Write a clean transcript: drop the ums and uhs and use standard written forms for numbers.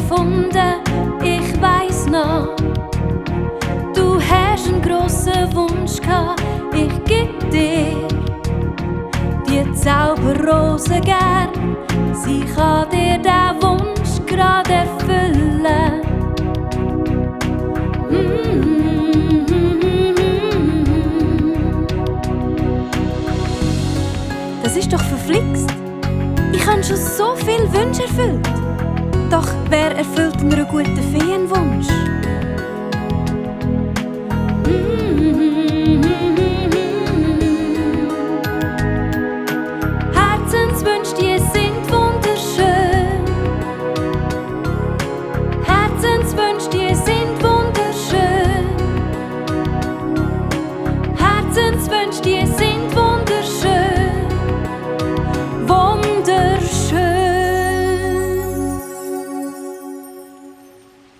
gefunden, ich weiss noch. Du hast einen grossen Wunsch gehabt, ich geb dir die Zauberrose gern. Sie kann dir den Wunsch grad erfüllen. Das ist doch verflixt. Ich habe schon so viele Wünsche erfüllt. Doch wer erfüllt einer guten Fee einen Wunsch?